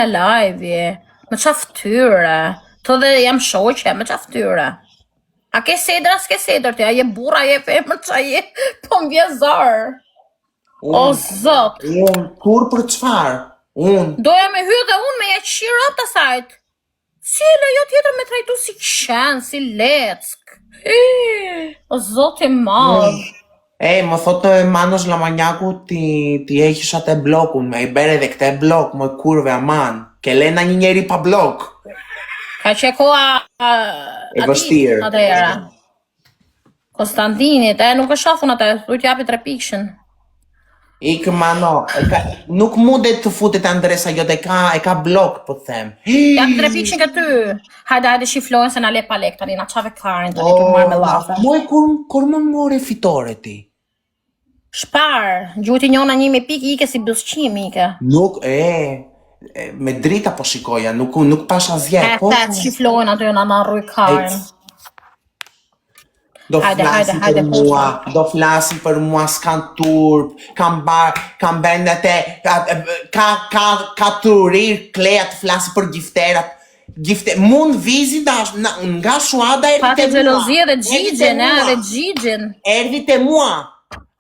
live Me qa ftyre? Të dhe jam shoqe, me qa ftyre? A ke sedra, s'ke sedër ti, a je burra, a je femër, qa je? Po më vje zor. O Unë, zot. unë, kur për çfarë? Unë, Doja me hy dhe unë me ja qira të sajt. Si e lejo tjetër me trajtu si qen, si leck. Ih, O zot i madh. unë. E, më thotë Manos Lamanjaku ti, ti heqish atë blokun, me i bere edhe këtë blok, më kurve aman. Ke lena një njeri pa blok. Ka që koha a, E ati, vështirë. atëhera. Konstantinit, e nuk e shafun atë, du t'japi tre pikshin. Ik mano, e ka, nuk mundet të futet Andresa jote, e ka, e ka blok, po të them. Japi tre pikshin këty. Hajde, hajde shiflojnë se na le pa lek tani, na çave karin tani tu marrë me llafe. Moj, kur, kur më more fitore ti? Shpar, gjuti njona një me pikë ike si buzqim ike. Nuk, e, e me drita po shikoja, nuk, nuk pash asgjë. E Po, thet shiflojnë aty na na rruj karin. Ec. Do Hajde, hajde, flasin hajde, për mua, do flasin për mua, s'kan turp, kam bar, kam bën atë, ka ka ka turir Klea të flasin për gifterat. Gifte, mund vizi dash, na, nga Shuada erdhi Pati te mua. xhelozi edhe Erdhi te Gjigjin, e, mua. edhe Gjigjin. Erdhi te mua.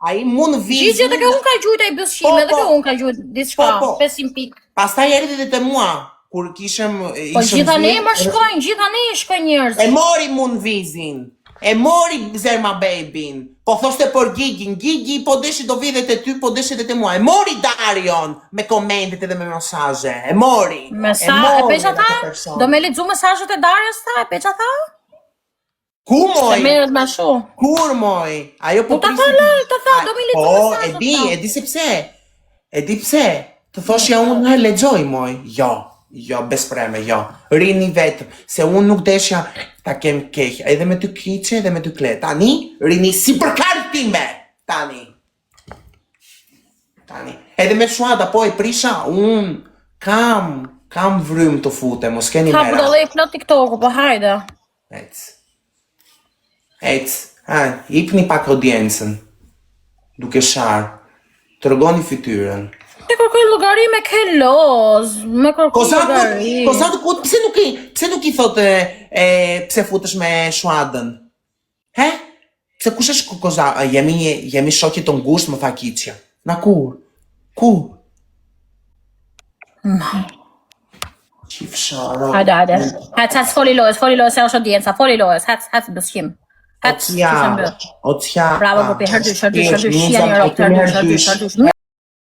Ai mund vizi. Gjigji edhe ke unë ka gjujt ai buzqim, Po, edhe ke po. unë ka gjujt diçka, Po, po. 500 pikë. Pastaj erdhi edhe te mua kur kishëm Po ishëm gjitha ne zyrë, më shkojnë, gjitha ne shkojnë njerëz. E mori mund vizin. E mori Zerma Babyn. Po thoshte për Gigin, Gigi po deshi do vi dhe te ty, po deshi dhe te mua. E mori Darion me komentet edhe me mesazhe. E mori. Me sa, e mori peqa edhe tha? atë person. Do me lexu mesazhet e Darios tha, e peqa tha? Ku Se moj? merret me ashtu. Kur moj? Ajo po Po ta priste tha, la, ta tha, A- do mi lexu Po, e mesazhet, di, tha. e di se pse. E di pse. Të thoshja unë e lexoj moj. Jo, jo, bespreme, jo. Rini vetëm, se unë nuk deshja ta kem keq, edhe me ty kiçe, edhe me ty kle. Tani, rini si për kartë time. Tani. Tani. Edhe me Shuada, po e prisha, unë kam, kam vrym të futem, mos keni Ka merak. budallë plot TikToku, po hajde. Ec. Ec. Ha, jipni pak audiencën. Duke sharë. Tregoni fytyrën. Me kërkoj llogari me ke loz, me kërkoj Kozat, llogari. Kozat, ku pse nuk i pse nuk i thotë e, pse futesh me Shuadën? He? Pse kush është Koza? A, Jemi një jemi shoqe të ngushtë, më tha Kiçja. Na kur? Ku? Qifsharo. Hajde, hajde. Hajde, hajde, foli lojës, foli lojës, se është audienca, foli lojës, hajde, hajde, buzqim. Hajde, Ocja, qysh e mbyll. ocja. Bravo, grupi, herdysh, herdysh, herdysh, shia një rok, herdysh, herdysh, herdysh.